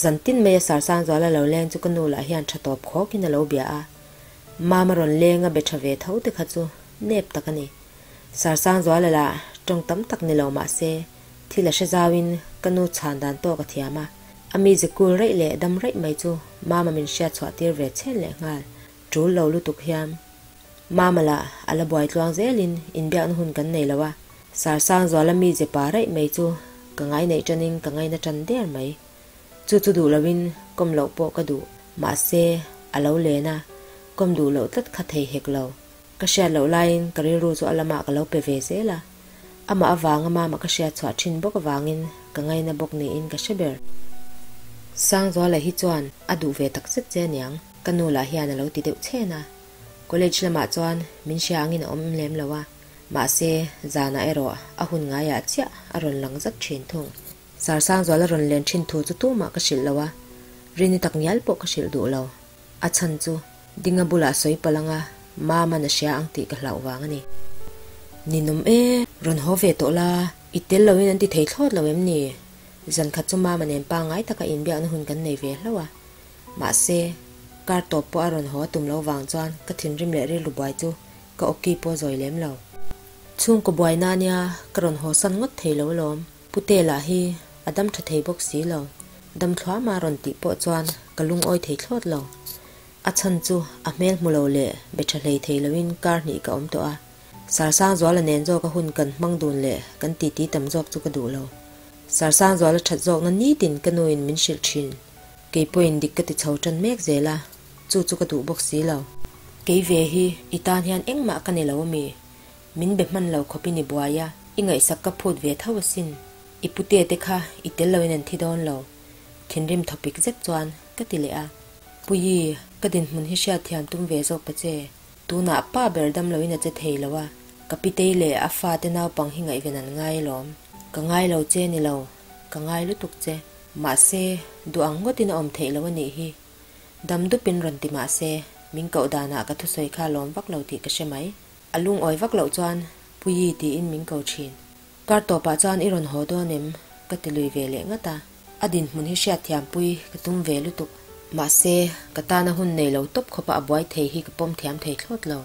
Zan tin mai a Sarsang Zuala lo leng chu ka nu lah hian tha tawp khawkin a lo bia a. Mama rawn leng a be tha ve tho te kha chu nep tak a ni. Sarsang Zuala lah tawng tam tak ni lo mah se thil a hre zauin ka nu chhan dan tawk a thiam a. A mize kul raih leh dam raih mai chu Mama min hriat chhuah tir ve chhen leh nghal. Tul lo lutuk hian Mama lah a la buai tluang zelin inbiakna hun kan nei lo a, Sarsang Zuala mize pa raih mai chu ka ngai neih tanin ka ngaina tan der mai. Chu chu duh loin kawm loh pawh ka duh, mahse a lo len a, kawm duh loh tlat kha thei hek lo. Ka hriat loh laiin ka rilru chu a lamah ka lo pe ve zel a, amah avanga mama ka hriat chhuah thin bawk avangin ka ngaina bawk niin ka hre ber. Sangzuala hi chuan a duh ve takzet che aniang. Ka nu lah hian a lo ti deuh chhen a, college lamah chuan min hria angin a awm lem lo a, mahse zanah erawh a hun ngaiah chiah a rawn lang zat thin thung. Sarsangzuala rawn len thin thu chu tumah ka hrilh lo a, Rini tak ngial pawh ka hrilh duh lo. A chhan chu Dinga bulah sawi palh anga Mama'n a hria ang tih ka hlauh vang a ni. Ninawm e, rawn haw ve tawh la, i tel loin an ti thei thlawt lo em ni? Zan khat chu Mama nen pangngai taka inbiakna hun kan nei ve hlauh a. Mahse, kar tawp pawh a rawn haw a tum lo vang chuan ka thinrim leh rilru buai chu ka awki pawh a zawi lem lo. Chhungkaw buai na nia ka rawn haw san ngawt thei lo alawm. Pute lah hi a dam tha thei bawk si lo. Dam thluama rawn tih pawh chuan ka lungawi thei thlawt lo. A chhan chu a hmel hmu lo leh be tha hlei thei loin kar hnih ka awm tawh a. Sarsangzuala nen zawk a hun kan hmang dun leh kan titi tam zawk chu ka duh lo. Sarsangzuala that zawkna nitin ka nuin min hrilh thin. Kei pawhin dik ka ti chho tan mek zel a, chu chu ka duh bawk si lo. Kei ve hi i tan hian engmah ka ni lo ami? Min be hman lo khawpin i buai a, i ngaihsak ka phut ve tho asin. I pute te kha i tel loin an thi dawn lo. Thinrim thawpik zet chuan ka ti leh a. Puii, ka dinhmun hi hriatthiam tum ve zawk ta che. Tunah pa ber dam loin a che thei lo a, ka pitei leh a fate naupang hi ngaihven an ngai alawm. Ka ngai lo che ni lo, ka ngai lutuk che. Mahse, duh ang ngawtin a awm theih lo a nih hi. Dam dupin rawn ti mahse, min koh danah ka thusawi kha lawm vak lo tih ka hre mai. A lungawi vak loh chuan Puii tiin min ko thin. Kar tawpah chuan i rawn haw dawn em? ka ti lui ve leh ngat a. A dinhmun hi hriatthiampui ka tum ve lutuk. Mahse, ka tana hun nei lo tawp khawpa a buai thei hi ka pawm thiam thei thlawt lo.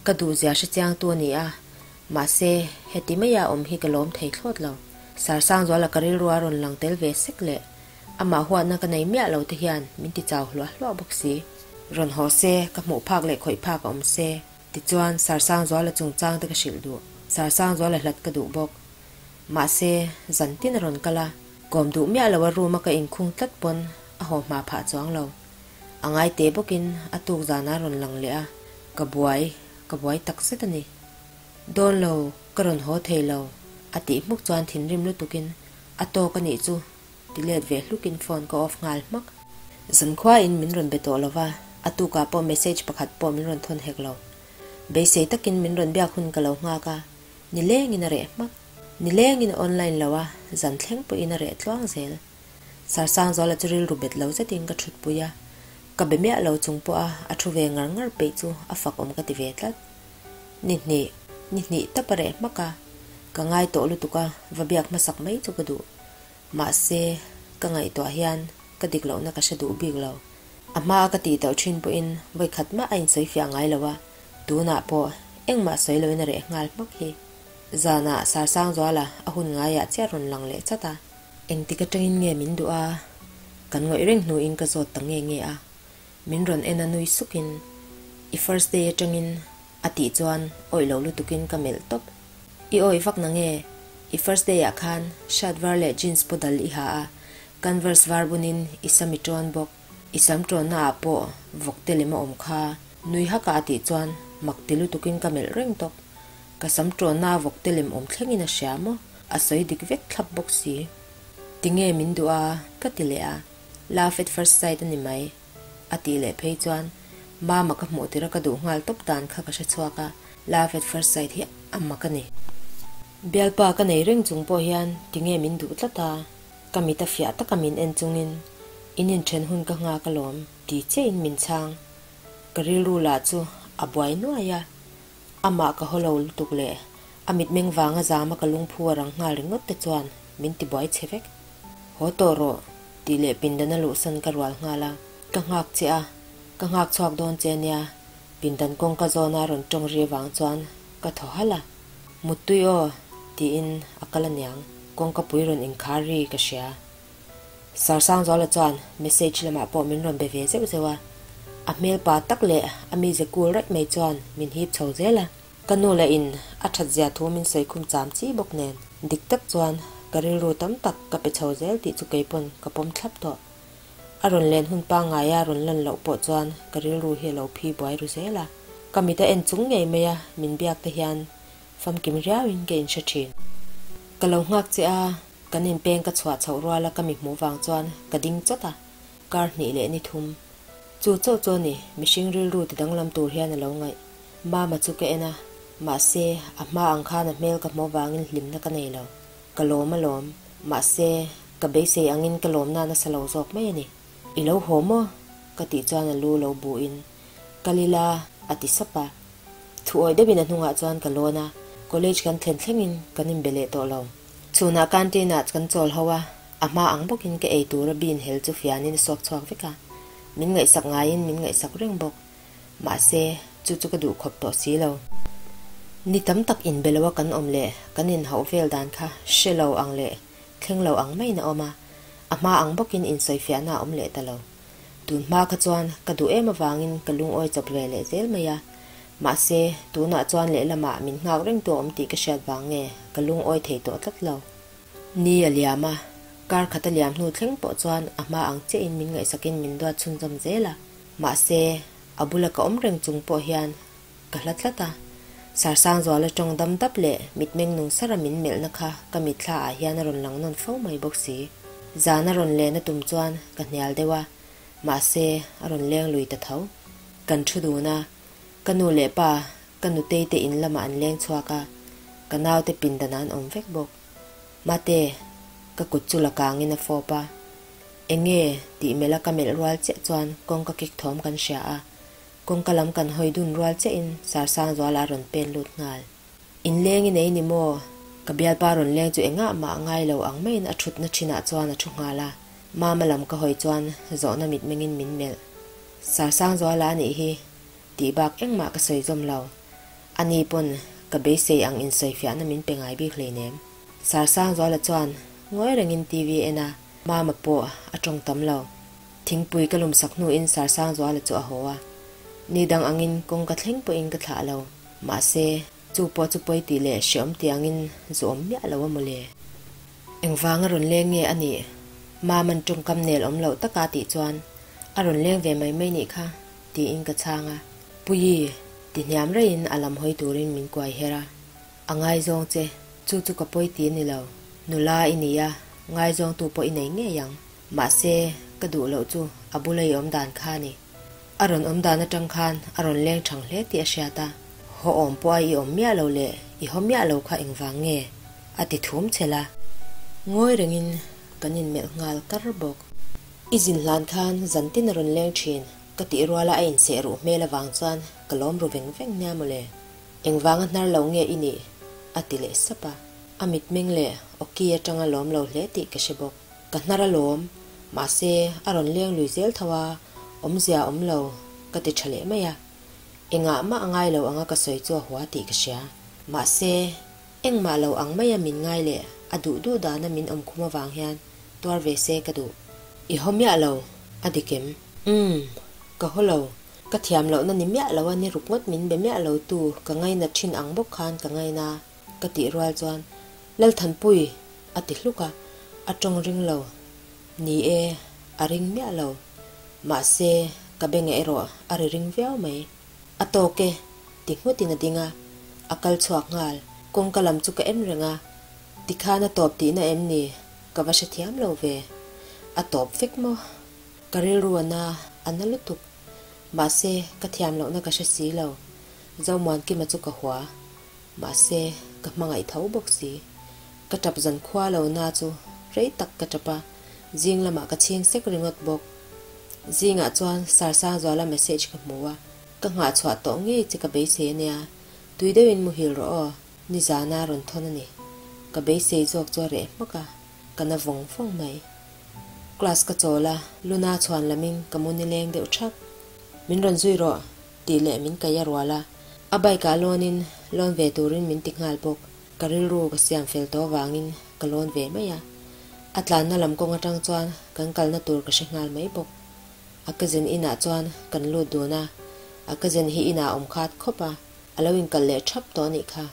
Ka duhzia hrechiangtu a ni a, mahse, heti maia awm hi ka lawm thei thlawt lo. Sarsangzuala ka rilru a rawn lang tel ve sek leh amah huatna ka nei miah lo te hian min ti chau hluah hluah bawk si. Rawn haw se, ka hmuh phak leh khawih phak a awm se. Tichuan, Sarsangzuala chungchang te ka hrilh duh. Sarsangzuala hlat ka duh bawk. Mahse, zan tin a rawn kal a, kawm duh miah lo a room a ka inkhung tlat pawn a haw hma phah chuang lo. A ngai te bawkin a tuk zan a rawn lang leh a, ka buai, ka buai tak zet a ni. Dawn lo, ka rawn haw thei lo, a tih hmuk chuan thinrim lutukin a tawk a nih chu ti let ve hlukin phone ka off nghal hmak. Zankhua in min rawn be tawh lo va, a tukah pawh message pakhat pawh min rawn thawn hek lo. Beisei takin min rawn biak hun ka lo nghak a, nilengin a reh hmak. Nilengin a online lo a, zan thleng pawhin a reh tluang zel. Sarsangzuala chu rilru bet lo zetin ka thutpui a, ka be miah lo chung pawha a thu ve ngar ngar peih chu a fak awm ka ti ve tlat. Ni hnih, ni hnih tap a reh hmak a, ka ngai tawh lutuk a, va biak hmasak mai chu ka duh. Mahse, ka ngaihtuah hian ka dik lohna ka hre duh bik lo. A hmaa ka tih tauh thin pawhin vawi khat mah a insawi fiah ngai lo a, tunah pawh engmah sawi loin a reh nghal hmak hi. Zanah Sarsangzuala a hun ngaiah chiah rawn lang leh chat a. Engtik atangin nge min duh a? Kan ngawih reng hnuin ka zawt ta nge nge a. Min rawn en a nui sukin, I first day atangin a tih chuan awih lo lutukin ka melh tawp. I awih vak na nge? I first day ah khan shirt var leh jeans pawh dal i ha a, converse var bunin i sam i ṭawn bawk. I sam ṭawnna ah pawh vawk te lem a awm kha. Nui haka a tih chuan mak ti lutukin ka melh reng tawp. Ka sam ṭawnna a vawk te lem awm thlengin a hria maw? A sawi dik vek thlap bawk si. Tinge min duh a? ka ti leh a. Love at first sight a ni mai. A tih leh phei chuan Mama ka hmuh tirh a ka duh nghal tawp dan kha ka hre chhuak a, love at first sight hi a mak a ni. Bialpa ka nei reng chung pawh hian tinge min duh tlat a, ka mit a fiah taka min en chungin in inthen hun ka nghak alawm ti chiahin min chhang. Ka rilru lah chu a buai nuai a, amah ka haw lo lutuk leh a mitmeng vanga zama ka lungphu a rang nghal ringawt te chuan min tibuai chhe vek. Haw tawh rawh tih leh pindan a luhsan ka rual nghal a, ka nghak che a, ka nghak chhuak dawn che nia, pindan kawngka zawna rawn tawng ri avang chuan ka thaw halh a, Muttui aw tiin a kal aniang, kawngka pui rawn inkhar ri ka hria. Sarsangzuala chuan message lamah pawh min rawn be ve zeuh zeuh a, a hmel pa tak leh a mize cool raih mai chuan min hip chho zel a. Ka nu leh in a that zia thu min sawi khum cham chi bawk nen dik tak chuan ka rilru tam tak ka pe chho zel tih chu keipawn ka pawm thlap tawh. A rawn len hun pangngai a rawn lan loh pawh chuan ka rilru hi a lo phi buai ru zel a. Ka mit a en chung ngei mai a min biak te hian famkim riau in ka inhre thin. Ka lo nghak che a, kan inpeng ka chhuah chhoh rual a ka mi hmuh vang chuan ka ding chawt a, kar hnih leh ni thum. Chu chauh chu a ni, mihring rilru ti danglam tur hian a lo ngaih. Mama chu ka en a, mahse, a hma ang khan a hmel ka hmuh avangin hlimna ka nei lo. Ka lawm alawm, mahse, ka beisei angin ka lawmna nasa lo zawk mai a ni. I lo haw maw? ka tih chuan a lu lo buhin, Kal ila, a ti sap a. Thu awih deuhin a hnungah chuan ka lawn a, college kan thlen thlengin kan inbe leh tawh lo. Chhunah canteen-ah kan chawl ho a, a hma ang bawkin ka ei tura bean hel chu fianin a suak chhuak vek a, min ngaihsak ngaiin min ngaihsak reng bawk. Mahse, chu chu ka duh khawp tawh si lo. Ni tam tak inbe loa kan awm leh kan inhauh vel dan kha hre lo ang leh thleng lo ang maiin a awm a, a hma ang bawkin insawifiahna a awm leh ta lo. Tun hma kha chuan ka duh em avangin ka lungawi chawp ve leh zel mai a, mahse, tunah chuan lehlamah min nghak reng tu a awm tih ka hriat vang nge ka lungawi thei tawh tlat lo. Ni a liam a. Kar khat a liam hnu thleng pawh chuan a hma ang chiahin min ngaihsakin min duat chhunzawm zel a. Mahse, a bula ka awm reng chung pawh hian ka hla tlat a. Sarsangzuala tawng dam dap leh mitmeng nung sara min melhna kha ka mitthla ah hian a rawn lang nawn fo mai bawk si. Zan a rawn len a tum chuan ka hnial deuh a, mahse a rawn leng lui ta tho. Kan thu dun a, ka nu leh pa ka nutei te in lamah an leng chhuak a, ka naute pindan ah an awm vek bawk. Mate, ka kut chu la kangin a fawp a. Enge? tih melh a ka melh rual chiah chuan kawngka kik thawm kan hria a, kawngka lam kan hawi dun rual chiahin Sarsangzuala a rawn pen lut nghal. Inleng i nei ni maw? Ka bialpa rawn leng chu engah mah a ngai lo ang maiin a thutna thinah chuan a thu nghal a, Mama lam ka hawi chuan zawhna mitmengin min melh. Sarsangzuala a nih hi tih bak engmah ka sawi zawm lo. Ani pawn ka beisei ang insawifiahna min pe ngai bik hleinem. Sarsangzuala chuan ngawi rengin TV a en a, Mama pawh a tawng tam lo. Thingpui ka lumsak hnuin Sarsangzuala chu a haw a. Ni dang angin kawng ka thleng pawhin ka thlah lo. Mahse, chu pawh chu pawi tih leh hreawm tih angin zu awm miah lo a mawle. Engvanga rawn leng nge a nih? Mama'n tawngkam nel awm loh taka tih chuan, A rawn leng ve mai mai nih kha, tiin ka chhang a. Puii, ti hniam raihin a lam hawi turin min kuai her a. A ngaizawng che, chu chu ka pawi ti a ni lo. Nula i ni a, ngaizawngtu pawh i nei ngei ang. Mahse, ka duh loh chu a bula i awm dan kha a ni. A rawn awm dan atang khan a rawn leng thang hle tih a hriat a, haw awm pawh a i awm miah lo leh i haw miah lo kha engvang nge? a ti thum chhelh a. Ngawi rengin kan inmelh nghal kar bawk. I zin hlan khan zan tin a rawn leng thin ka tih ruala a inseh ruh hmel avang chuan ka lawm ru veng veng nia mawle. Engvanga hnar lo nge i nih? a ti leh sap a. A mitmeng leh awki atanga lawm lo hle tih ka hre bawk. Ka hnar a lawm, mahse a rawn leng lui zel tho a, awmzia a awm lo, ka ti tha leh mai a. Engah mah a ngai lo anga ka sawi chu a hua tih ka hria. Mahse, engmah lo ang maia min ngai leh a duh duh dana min awm khum avang hian tuar ve se ka duh. I haw miah lo, a dik em? Umm, ka haw lo. Ka thiam lohna ni miah lo a ni ruk ngawt min be miah lo tu ka ngaina thin ang bawk khan ka ngaina ka tih rual chuan Lalthanpui! a ti hluk a, a tawng ring lo. Ni e, a ring miah lo. Mahse, ka bengah erawh a ri ring viau mai. A tawk e, ti nghutin a ding a, a kal chhuak nghal. Kawngka lam chu ka en reng a, tikhan a tawp tihna em ni? Ka va hrethiam lo ve. A tawp vek maw? Ka rilru a na, a na lutuk. Mahse, ka thiam lohna ka hre si lo. Zomuankima chu ka hua. Mahse, ka hmangaih tho bawk si. Ka tap zan khua lo na chu rei tak ka tap a, zing lamah ka chhing sek ringawt bawk. Zingah chuan Sarsangzuala message ka hmu a, ka nghah chhuah tawh ngei che ka beisei ania, tui deuhin muhil rawh aw, nizana rawn thawn a ni. Ka beisei zawk chu a reh hmak a, ka na vawng vawng mai. Class ka chawl a, Luna chhuan lamin ka mu nileng deuh thap. Min rawn zui rawh, tih leh min kaih a rual a, a bike ah lawnin lawn ve turin min ti nghal bawk. Ka rilru ka siam fel tawh avangin ka lawn ve mai a, a tlanna lam kawng atang chuan kan kalna tur ka hre nghal mai bawk. A cousin inah chuan kan lut dun a, a cousin hi inah a awm khat khawp a, a lo inkal leh thap tawh anih kha.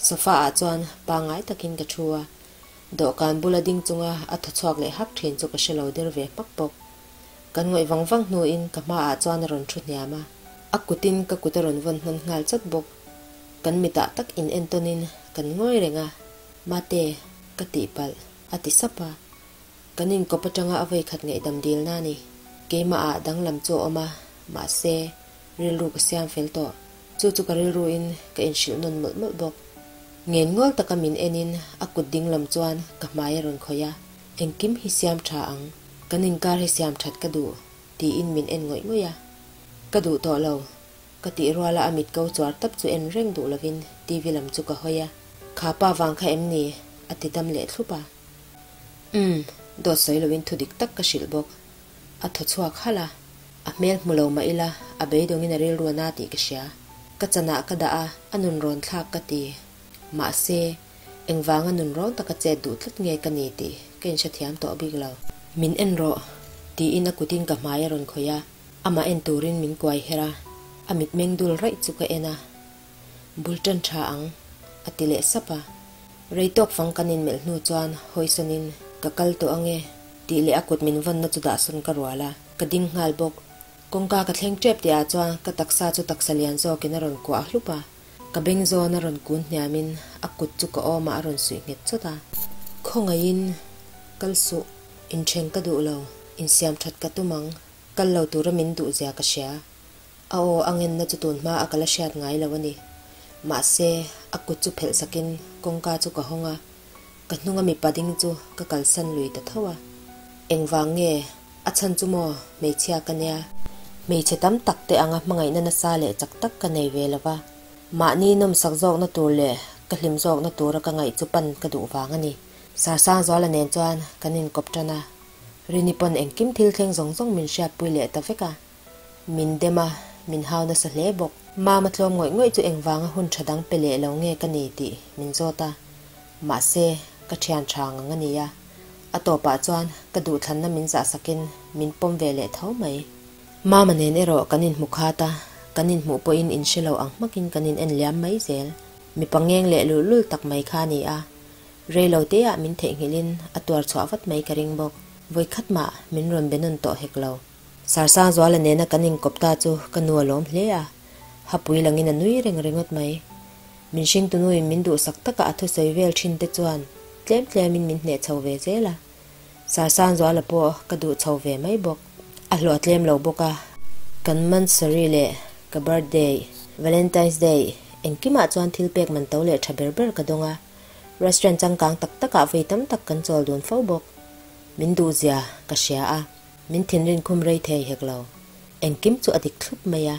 Sofa ah chuan pangngai takin ka thu a, dawhkan bula ding chunga a thaw chhuak leh hak thin chu ka hre lo der ve hmak bawk. Kan ngawih vang vang hnuin ka hmaah chuan a rawn thu hniam a, a kutin ka kut a rawn vawn hman nghal chawt bawk. Kan mitah tak in entawnin kan ngawi reng a, Mate, ka tihpalh, a ti sap a. Kan inkawp atanga a vawikhat ngaihdam dilna a ni. Keimahah danglam chu a awm a, mahse, rilru ka siam fel tawh. Chu chu ka rilruin ka inhrilh nawn mawlh mawlh bawk. Ngen ngawl taka min enin a kut dinglam chuan ka hmai a rawn khawih a, Engkim hi siam tha ang, kan inkar hi siam that ka duh, tiin min en ngawih ngawih a. Ka duh tawh lo, Ka tih ruala a mit ko chuar tap chu en reng duh lovin TV lam chu ka hawi a, Kha pa vang kha em ni? a ti dam leh thlup a. Umm, dawt sawi lovin thu dik tak ka hrilh bawk. A thaw chhuak halh a, a hmel hmu lo mah ila a beidawngin a rilru a na tih ka hria. Ka chanah ka dah a, a nun rawn thlak ka ti. Mahse, engvanga nun rawn taka chet duh tlat nge ka ni tih ka inhrethiam tawh bik lo. Min en rawh, tiin a kutin ka hmai a rawn khawih a. Amah en turin min kuai her a, a mitmeng dul raih chu ka en a. Bul tan tha ang, a ti leh sap a. Rei tawk fang kan inmelh hnu chuan hawisawn in Ka kal tawh ange tih leh a kut min vawnna chu dahsawn ka rual a, ka ding nghal bawk. Kawngka ka thleng tep tihah chuan ka taksa chu taksa lian zawkin a rawn kuah hlup a, ka beng zawn a rawn kun hniamin a kut chu ka awmah a rawn suih nghet chawt a. Khawngaihin kal suh, inthen ka duh lo, insiam that ka tum ang, kal lo tura min duh zia ka hria. A aw a ngenna chu tun hma a ka la hriat ngai lo a ni. Mahse, a kut chu phelh sakin kawngka chu ka hawng a, ka hnunga mipa ding chu ka kalsan lui ta tho a. Engvang nge? A chhan chu maw hmeichhia ka nia. Hmeichhe tam tak te anga hmangaihna nasa leh chak tak ka nei ve lo va. Mahni nawmsak zawkna tur leh ka hlim zawkna tura ka ngaih chu pan ka duh vang a ni. Sarsangzuala nen chuan kan inkawp tan a. Rini pawn engkim thil thleng zawng zawng min hriatpui leh ta vek a. Min dem a, min hau nasa hle bawk. Mama tlawm ngawih ngawih chu engvanga hun tha dang pe leh lo nge ka ni tih min zawt a. Mahse, ka thian tha ngang a nia. A tawpah chuan ka duhthlanna min zahsakin min pawm ve leh tho mai. Mama nen erawh kan inhmu khat a, kan inhmuh pawhin inhre lo ang hmakin kan in en liam mai zel. Mipa ngeng leh lul lul tak mai kha a ni a. Rei lo teah min theihnghilhin a tuar chhuah vat mai ka ring bawk. Vawikhat mah min rawn be nawn tawh hek lo. Sarsangzuala nena kan inkawp ta chu ka nu a lawm hle a, hapui langin a nui reng ringawt mai. Min hringtunuin min duhsak taka a thusawi vel thin te chuan tlem tlemin min hneh chho ve zel a. Sarsangzuala pawh ka duh chho ve mai bawk. A hlawh a tlem lo bawk a. Kan monthsary leh ka birthday, Valentine's Day engkimah chuan thil pek man to leh tha ber ber ka dawng a. Restaurant changkang tak takah vawi tam tak kan chawl dun fo bawk. Min duhzia ka hria a. Min thinrin khum rei thei hek lo. Engkim chu a dik thlup mai a.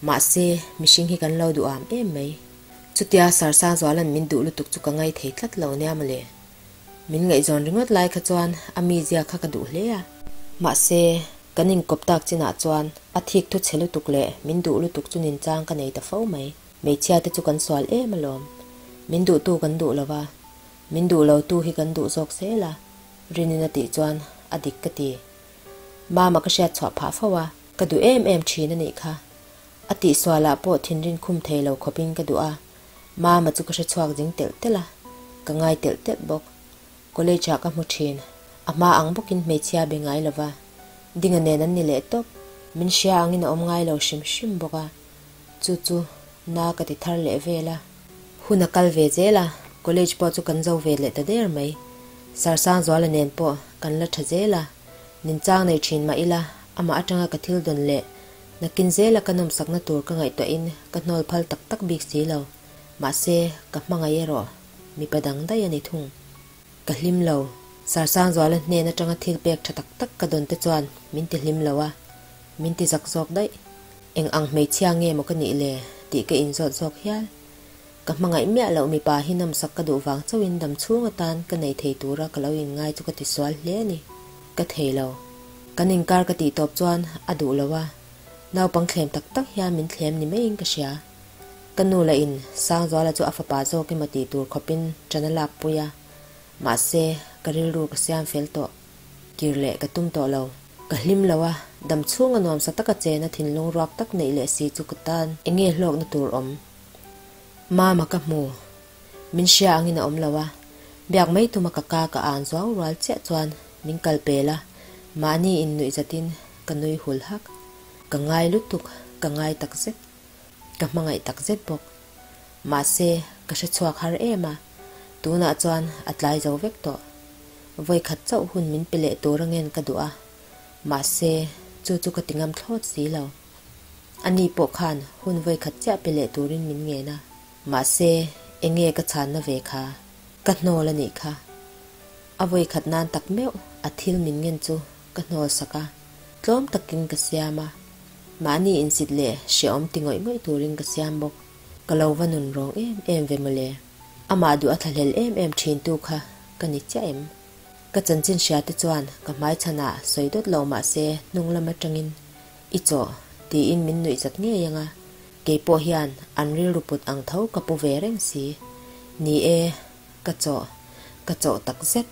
Mahse, mihring hi kan lo duh am em mai. Chutia Sarsangzuala'n min duh lutuk chu ka ngai thei tlat lo nia mawle. Min ngaihzawn ringawt lai kha chuan a mizia kha ka duh hle a. Mahse, kan inkawp tak chinah chuan a thik thu chhe lutuk leh min duh lutuk chu ninchang ka nei ta fo mai. Hmeichhia te chu kan sual em alawm. Min duhtu kan duh lo va, min duh lotu hi kan duh zawk zel a. Rinin a tih chuan a dik ka ti. Mama ka hriat chhuah phah fo a, ka duh em em thin a nih kha. A tihsualah pawh thinrin khum thei lo khawpin ka duh a, Mama chu ka hre chhuak ding telh telh a, ka ngai telh telh bawk. College ah ka hmu thin, a hma ang bawkin hmeichhia be ngai lo va, Dinga nen an ni leh tawp. Min hria angin a awm ngai lo hrim hrim bawk a, chu chu na ka ti thar leh vel a. Hun a kal ve zel a, college pawh chu kan zo ve leh ta der mai. Sarsangzuala nen pawh kan la tha zel a, ninchang nei thin mah ila amah atanga ka thil dawn leh nakin zela ka nawmsakna tur ka ngaihtuahin ka hnawl phal tak tak bik si lo. Mahse, ka hmangaih erawh mipa dang daih a ni thung. Ka hlim lo. Sarsangzuala hnen atanga thil pek tha tak tak ka dawn te chuan min ti hlim lo a, min ti zak zawk daih. Eng ang hmeichhia nge maw ka nih le tih ka inzawt zawk hial. Ka hmangaih miah loh mipa hi nawmsak ka duh vang chauhin dam chhung atan ka nei thei tura ka lo inngai chu ka ti sual hle a ni. Ka thei lo. Kan inkar ka tih tawp chuan a duh lo a, naupang thlem tak tak hian min thlem ni maiin ka hria. Ka nu lah in Sangzuala chu a fapa zawk emaw tih tur khawpin ṭan a lakpui a, mahse ka rilru ka siam fel tawh. Kir leh ka tum tawh lo. Ka hlim lo a, dam chhunga nuamsa taka chena thinlung ruak tak neih leh si chu ka tan enge hlawkna tur awm. Mama ka hmu. Min hria angin a awm lo a, biak mai tuma ka ka ka an zuau rual chiah chuan min kal pel a, mahni in nuih zatin ka nui hul hak. Ka ngai lutuk, ka ngai takzet. Ka hmangaih takzet bawk. Mahse, ka hre chhuak har em a, tunah chuan a tlai zo vek tawh. Vawikhat chauh hun min pe leh tur angen ka duh a, mahse, chu chu ka ti ngam thlawt si lo. Ani pawh khan hun vawikhat chiah pe leh turin min ngen a, mahse, enge ka chhanna ve kha? Ka hnawl a nih kha. A vawikhat nan tak meuh a thil min ngen chu ka hnawl sak a, tlawm takin ka siam a, mahni insit leh hrehawm ti ngawih ngawih turin ka siam bawk. Ka lo va nun rawng em em ve mawle. Amah duh a thlahlel em em thintu kha ka ni chiah em? Ka chanchin hria te chuan ka hmai chhanah sawi dawt lo mah se hnung lam atangin i chawh tiin min nuih zat ngei ang a, kei pawh hian an rilru put ang tho ka pu ve reng si. Ni e, ka chawh, ka chawh tak zet.